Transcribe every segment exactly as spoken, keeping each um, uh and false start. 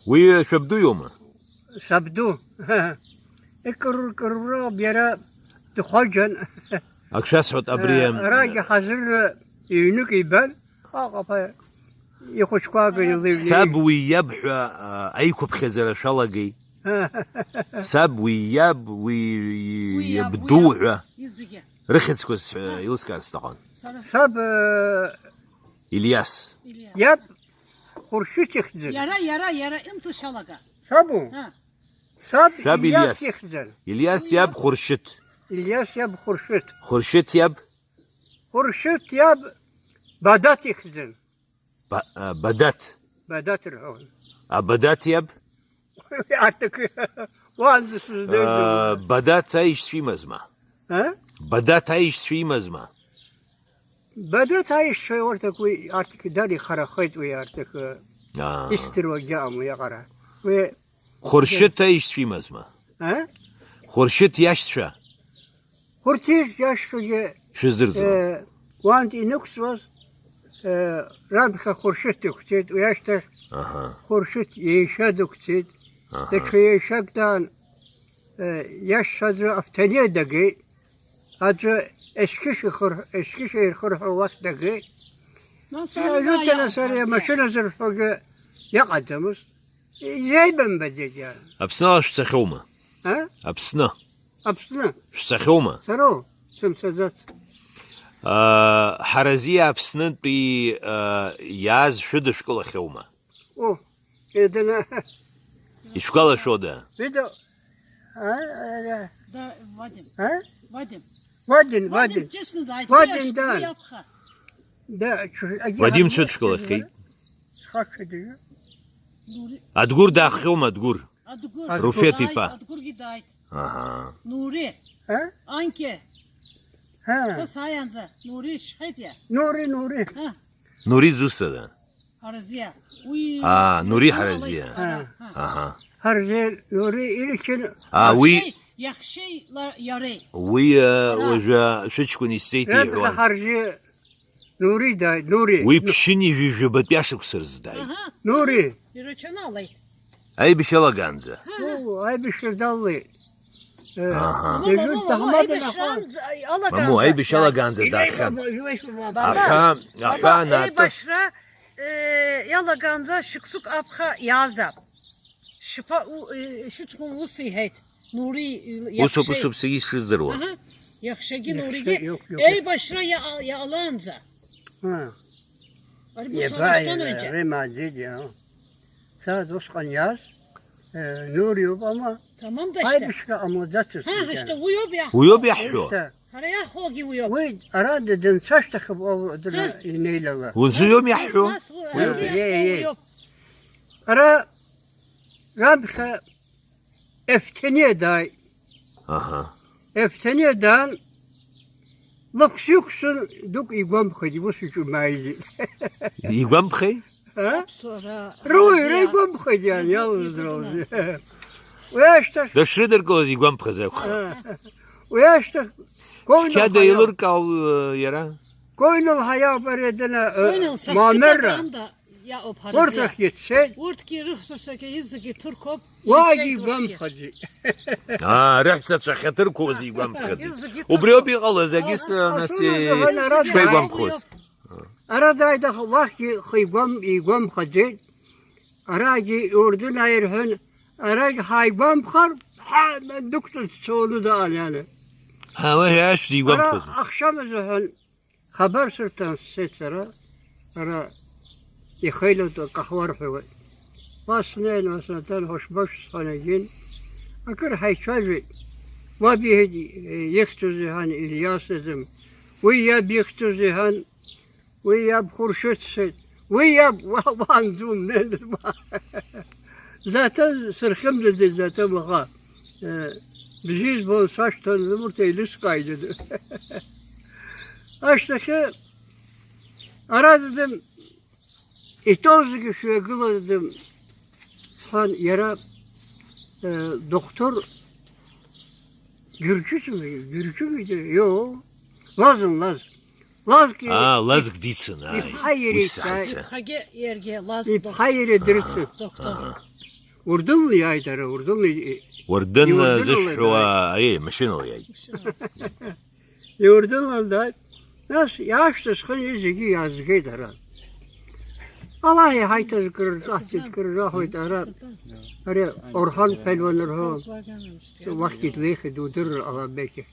Уи шәабду иоума? Сабду. Икырур-кыруроуп, иара дхәаџьан. Ак шәасҳәоит, абри, э, арагьы ҳазырны ҩнык ибан, аҟаԥа ихәыҷқәа аганы илыҩны. Саб уи иаб ҳәа, а, аиқәыԥхьаӡара шәалагеи? Саб уи иаб, уи, уи иаб, иабду уи иаб ҳәа. Изегьы. Рыхьӡқәа сҳәа-, илыскаар сҭахын. Сара саб, э, Илиас. Илиас. Иаб Хәыршьыҭ ихьӡын. Иара, иара, иара, инҭышьалага. Сабу? А. Саб Шәаб Илиас Илиас. Ихьӡын. Илиас иаб Хәыршьыҭ. Илиас иаб Хәыршьыҭ. Хәыршьыҭ иаб? Хәыршьыҭ иаб Бадаҭ ихьӡын. Ба-, а, Бадаҭ. Бадаҭ рҳәон. А Бадаҭ иаб? Арҭ уаанӡа сыздырӡом. А, Бадаҭ аишьцәа имазма? А? Бадаҭ аишьцәа имазма? Бадаҭ аишьцәа урҭ ак уи арҭ дар ихарахеит уи арҭ ак, аа, исдыруагьы ыҟам уи аҟара. Уи Хәыршьыҭ аишьцәа имазма? А? Хәыршьыҭ иашьцәа? Урҭ ижәдашшәагьы, шәыздырӡом. Э, уантә инықәҵуаз, э, раԥхьа Хәыршьыҭ дықәҵеит, уи ашьҭахь Аҳа. Хәыршьыҭ иеишәа дықәҵеит. Аҳа. Даҽа иеишәак даан, э, иашьцәа аӡәы Авҭаниа дагеит, аӡәы Ешьқьышә ихыр-, Ешьқьышә ирхырҳәо уахь дагеит. Нас Э, уаҩы ажәытәан даиааит, нас ари Арзиа. Амашьына зырҳәогьы иаҟаӡамызт. Изеибамбаӡеит иара. Аԥсны ала шәцахьоума? А? Аԥсны. Аԥсны. Шәцахьоума? Сароу, сымцаӡац. Аа, Ҳаразиа Аԥснынтәи, аа, иааз шәыдышәкылахьоума? О, едана. Ишәгәалашәода? Вида. А, а, а. Да, Вадим. А? Вадим. Вадим, Вадим. Вадим, честно, да, Вадим, да. Да, чу-, а, Вадим а, шәыдышәкылахьеит. Схаҽа дыҩы. Адгәыр даахьоума, Адгәыр? Адгәыр. Руфеҭ иԥа. Адгәыргьы дааит. Аҳа. Нури. Ҳа? Анке. Ҳа. Са сааиаанӡа Нури шьхеит иа. Нури, Нури. Ҳа. Нури дзусҭада? Ҳаразиа. Уи Аа, Нури Ҳаразиа. Ҳа. Ҳа. Аҳа. Ҳаразиа, Нури ирчын. Аа, уи Иахшеи, иахшеи ла-, иареи. Уи, э, Ара. Уажәы шәыҷкәын исзеиҭеиҳәуан. Ҳаразиа Нури дааит, Нури. Уи ԥшьынҩажәи жәабатәи ашықәса рзы дааит. Аҳа. Нури. Ирацәаны алеит. Аибашьра алагаанӡа. О, аибашьра далеит. Э, Аҳа. Мамоу, ижәытә мамоу, ҭаҳмада аибашьра нахуан. Анӡа-, алагаанӡа. Мамоу, аибашьра алагаанӡа даахьан. Баба, Аҳәа, баба, аҳәа анаатәа. Аибашьра, э, иалагаанӡа шықәсык аԥха иаазаап. Шьаԥа у-, э, шьыҷкәын ус иҳәеит. Нури, Усоуп, иаҳәшьеи. Усоуп, саргьы ишыздыруа. Аҳа. Иаҳәшьагьы Иаҳәшьа Нуригьы иоуп, иоуп. Еибашьра иа-, иаалаанӡа. А. Ари Иаба-, Бусурмашьҭан ҩыџьа. Ремаӡеит, иа. Са усҟан иааз, э, Нури иоуп, ама Тамам дашьҭа. Аибашьра ҟамлаӡацызт Ҳа, иахьа. Ҳашьҭа, уи ауп иаҳҳәо. Уи ауп иаҳҳәо. Ишьҭа. Ҳара иаҳҳәогьы уи ауп. Уи арада дынцашьҭахьоуп, о, дара Ҳа. Инеилала. Узы иоуп Нас, иаҳҳәо. Нас, нас, уи Уи ауп. Ара иаҳҳәо, Е, е, уи е. Ауп. Ара раԥхьа Ефҭениа дааит. Аҳа. Ефҭениа даан, лықәс иқәсын, дук игәамԥхеит, иус иҿы имааизеит. Игәамԥхеи? А? Аԥсуара Руаҩра Ҳаразиа. Игәамԥхеит, иан, иалаз Игәамԥхеит. Уи ашьҭахь Дышрыдыркылаз игәамԥхаз акәхап. А. Уи ашьҭахь Цқьа Коинал ҳаиа-, деилыркаау, э, иара? Коинал ҳаиа, абари адына, э, Коинал са Мамерра. Скыҭа даанда. Иаҟоуп Ҳаразиа. Урҭ ахь ицеит. Урҭгьы рыҳәсасагьы изегьы ҭырқәоуп, Уаагьы инҵәеит урҭгьы. Игәамԥхаӡеит. Аа, рыҳәсацәа ахьаҭырқәоуз игәамԥхаӡеит. Изегьы Убри ауп ҭырқәоуп. Иҟалаз, агьыс, Ала нас, ашәуна и-, зҳәан, ара шьҭа дааит. Игәамԥхоз. Ара дааит, аха уахьгьы ихы игәам-, игәамԥхаӡеит. Арагьы иорден ааирҳәын, арагь ҳааигәамԥхар, ҳа, дықәҵны дцоны даҟан иара. Ҳа, уи ашә зигәамԥхоз. Ара ахшамазы ҳәан, Хабар сырҭан сцеит сара, ара ихеилатәа акаҳуа рҳәауеит. Уа снеин, уа снаҭан, ҳошбош сҳәан егьин. Акыр ҳаицәажәеит. Уаб иҳәеит, ихьӡузеи ҳәан, Илиас изым. Уи иаб ихьӡузеи ҳәан, уи иаб Хәыршьыҭ сҳәеит. Уи иаб, уа, уаанӡа умнеин, уа. Заҭа сырхьымӡаӡеит, заҭа уаха. Э, бжьы избон, сашьҭан, урҭ еилыскааит. Ашьҭахьы, ара дадым, итәоу зегьы шәҩагылаӡам, сҳәан, иара, э, дохҭор Гьыргьыз, Гьыргьыз, ио, лазын, лаз. Лазгьы Аа, лазк дицын, ааи. Иԥҳа иара Уи ицааит. Сааица. Иԥҳагьы иаргьы лазк Иԥҳа иара дрыцын. Доктор. Урдынла иааит ара, Урдынла и-, Уардын иурдынла зышәҳәауа, дааит. Аиеи, машьынала иааит. Иурдынла дааит. Нас иаашьҭысхын, зегьы иаазгеит ара. Аллаҳ иҳаиҭаз кыр рҿаҳҵеит, кыр раҳәоит ара. Ари Орхан ԥҳәылба анырҳәо, уахьгьы длеихьеит, удырыр ҟалап, бекьа.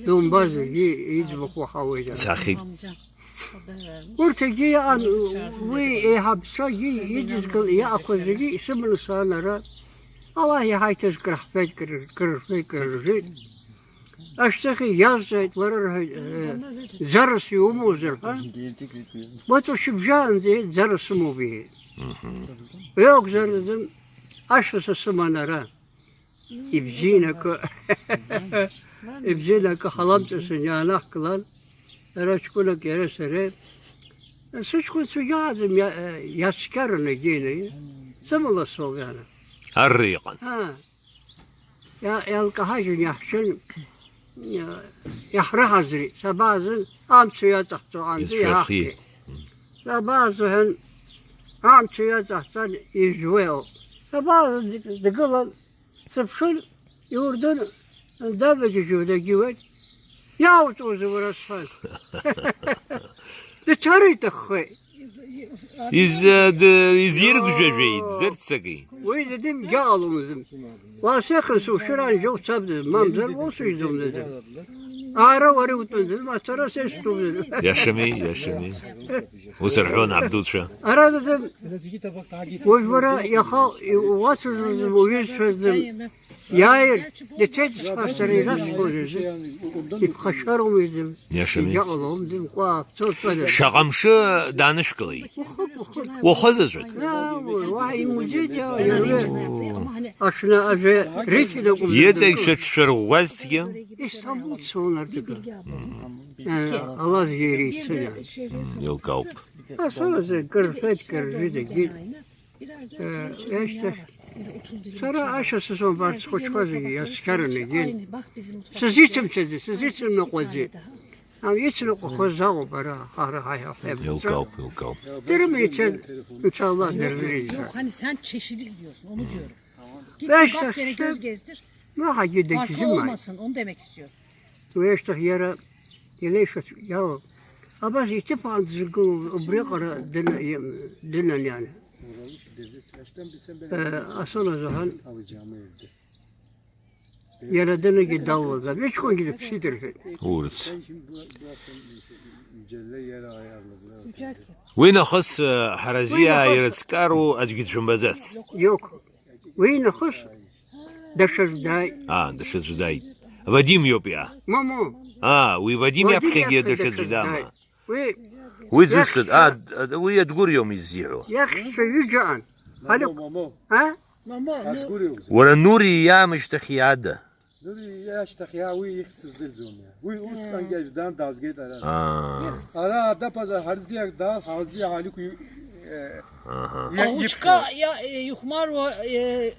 Думбазаргьы иӡбахә уаҳауеит. Сахьит. Урҭ егьи иҟан, уи еиҳабцәагьы идызкыл иаақәа зегьы исыманы саан ара. Аллаҳ иҳаиҭаз крыхфеит, кры-, крырфеит, крыржит. Ашьҭахь иазҵааит, уара, рҳәеит, э, ӡарас иумоузар ҳәа. Уаҵәы шьыбжьаанӡа иҳәеит, ӡарас сымоуп иҳәеит. Уи акәзар, ашьҭа са сыман ара. Ибзиан акы, ибзиан акы ҳаламҵасын иаанаҳкылан, ара ҷкәынак иара сара, сыҷкәынцәагьы ыҟаӡам, иа-, иацәгьараны егьины, сымала соуп иара. Арра иҟан. Аа. Иа-, иалкаҳажьын, иаҳшьын, иа-, иаҳрыҳазри, сабаазын, амца иаҵаҳҵо, анцәа Изшәахьи. Иҳаҳки. Сабаазыҳәан, амца иаҵаҳҵан, ижәуео. Сабаазын, дгылан, Сыԥшын, иурдын, дадагьежьуа дагьиуеит. Иаауҵозеи уара, сҳәан. Дцар иҭаххеит. Из-, д-, изиргәжәажәеит, дзырццакит. Уи дадым гьаҟаломызм. Уасехын сушәыр анжьо уцабдаз, мамзар усыжьӡом дадым. Ара уара утәындаз, ма сара сестәымдаз. Иашами, иашами. Ус рҳәон абдуцәа. Ара дадым, уажә уара иаха уацызм, уҩызцәазым. Иааир, дцеит сҳәа сара ирасҳәозеи, иԥхашьароума изым, Иашами. Иагьаҟалом, дымкәа, бцо сҳәада. Шаҟа мшы даанышәкылеит? Уахык, уахык. Уахызаҵәык? Уаҳа имузеит, иа-, иа-, ашна ажәа рыци дакәым. Иҵегь шәыҽшәырӷәӷәазҭгьы? Истамбул дцон арҭ акы. Мгм. Э, алазгьы иреицәаны. Мм, еилкаауп. Асолазы кыр рҳәеит, кыр ржәит, егьит. Э, ешьҭахь, сара ашьа сызмабарц схәыҷқәа зегьы иацәгьараны игеит. Сызицымцаӡеит, сызицымныҟәаӡеит. Ам, ицныҟәақәоз ауп ара, ара ҳаи ҳаҳәа. Еилкаауп, еилкаауп. Дырымеицәан, иншаллаһ, дырзеиӷьзар. Yok, hani sen çeşidi gidiyorsun, onu diyorum. Git Ешьҭахь, bak, gene göz gezdir. Уаҳагьы Farklı дагьзымааит. Olmasın, onu demek istiyorum. Уи ашьҭахь иара илеишәа иалоуп. Абас иҭыԥ аан дзыргыло убриаҟара дына-, дынан иан. Э, асолазы ҳәан. Иара дынагьы даллаӡам. Иҷкәынгьы дыԥсит рҳәеит. Урыс. Уи нахыс, э, Ҳаразиаа ирыцкару аӡәгьы дшәымбаӡацт. Иоуқәа. Уи нахыс даҽаӡә дааит. Аа, даҽаӡә дааит. Вадим иоуп иа. Момо. Аа, уи Вадим Вадим иаԥхьагьы иаԥхьа даҽаӡә даҽаӡә дама? Дааит. Уи Уи иахьшьцәа, ӡысҭат, аа, д-, уи адгәыр иоума иззиҳәо? Иахьшьцәа ҩыџьа аан. Момо, Ҳалықә. Момо. А? Момо, ну. Адгәыр иоуп. Уара Нури иаамышьҭахь иаада? Нури иашьҭахь иаа уи ихьӡ сыздырӡом иа. Уи усҟангьы аҩ даан даазгеит ара. Аа. Ара адаԥазар Ҳарӡиак даан, Ҳарӡиа Алику, э, Аҳа. иа-, Ахәыҷқәа иԥхьо. Иа-, ихәмаруа, э,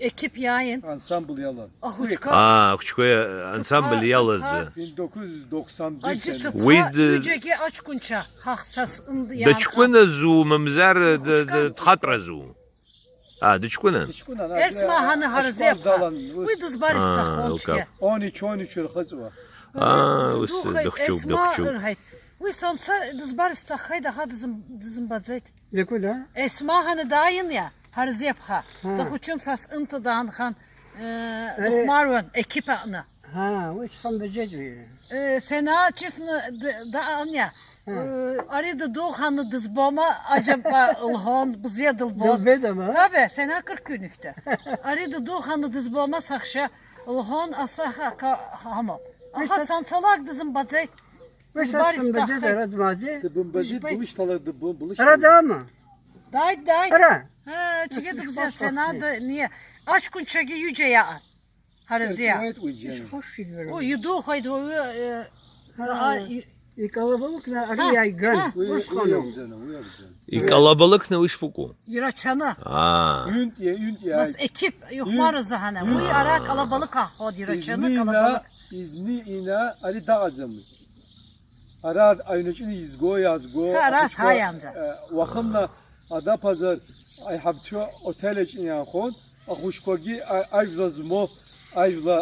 еқьыԥ иааин. Ансамбль иалан. Ахәыҷқәа. Аа, ахәыҷқәа ансамбль Ҭыԥҳа, иалаз. Ҭыԥҳа. Мин dokuz yüz doksan bir Аџьы sene. Ҭыԥҳа Уи д-, ҩыџьагьы аҷкәынцәа ҳахсас ын-, иаанхеит. Дыҷкәыназу, мамзар, д-, Ахәыҷқәа. д-, дхатәразу? А, дыҷкәынан? Дыҷкәынан, а, Есма а, ҳаны ашкол Ҳарзеԥҳа. Далан, ус. Уи дызбар А, исҭаххон лкап. Цәгьа. Он iki, on üç рхыҵуа. А, ус, Дыдухеит, дыхәҷуп, Есма дыхәҷуп. Рҳаит. Уи санца дызбар исҭаххеит, аха дызым-, дызымбаӡеит. Закәыда? Есма ҳаны дааин иа, Ҳарзеԥҳа. А. Дахәыҷын са сҟынтә даанхан, э, Аре. Дыхәмаруан, еқьыԥ аҟны. Ҳа, уи схымбаӡеит уи. Э, Сенаа, честно, д-, даан иа. Ҳа. Э, ари дыдуханы дызбома, аџьабаа лҳәон, бзиа дылбон. Дылбеит ама? Абе, Сенаа кыркҩнихьда. Ари дыдуханы дызбома, саҳәшьа лҳәон, асахьа ка-, ҳамоуп. Аха Мисс санцалак дызымбаӡеит. Мисс Дызбар сымбаӡеит, исҭаххеит. Ара дмааӡеи? Дыбымбаӡеит, Дыжьбеит. Былышьҭала дыббон, былышьҭала. Ара дама? Дааит, дааит. Ара? Э, чегьы дыбзиа, Сенаа д-, не. Аҷкәынцәагьы ҩыџьа иаҟан. Ҳарзиа. Ирҵуеит уи џьара. Ишхәышшәыжәбара. Ой, идухеит уаҩы, э, Аа, заҟа и-, икалабалыкны ари Ҳа, иааиган, ҳа. Уи, усҟаноуп. Уи иакәӡаны, уи иакәӡаны. Икалабалыкны уи шԥыкәу? Ирацәаны. Аа. Ҩынтә иа-, ҩынтә Нас иааит. Еқьыԥ ихәмарыз аҳана. Уи Ҩынтә. Ара калабалык аҳхот, ирацәаны Изни ина, калабалык. Изни ина, ари даҟаӡамызт. Ара аҩнаҿы изго, иаазго. Са ара ахәыҷқәа, сааиаанӡа. Э, уахынла адаԥазар аиҳабцәа отель аҿы иаанхон, ахәыҷқәагьы а-, ажәла змоу, ажәла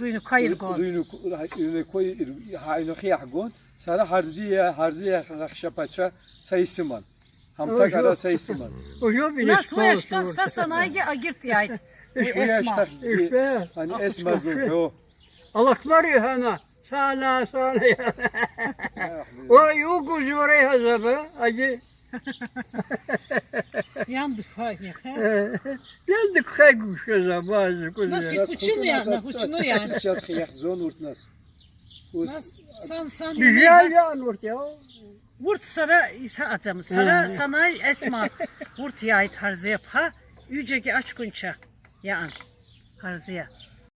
Рыҩнқәа иргон. Рыҩнқәа, рыҩнқәа ир-, ҳаҩнахьы иаҳгон, сара Ҳарзиа, Ҳарзиа рахьшьаԥацәа са исыман. Ҳамҭак ара са исыман. Уажәоуп. Нас уи инашьҭоу ашьҭахь са санааигьы агьырҭ иааит. Уи Уи Есма. Ашьҭахьгьы, Ахәыҷқәа. Ани Есма зылҳәо. Алахмар иҳәана, сана, сана. Уа, иугузеи уара иҳазаба, аџьы? Иан дыхәагьы, ха? Иан дыхәагьушәа заба, закәызеи? Нас ихәыҷыну иан, ахәыҷыну иан? Иахьӡон урҭ нас. Ус. Нас сан, сан Бжьа ианиҳәа, иан урҭ, ио? Урҭ сара исаҟаӡам. Сара Ага. Санааи Есма урҭ иааит Ҳарзиа ԥҳа, ҩыџьагьы аҷкәынцәа иаан. Ҳарзиа.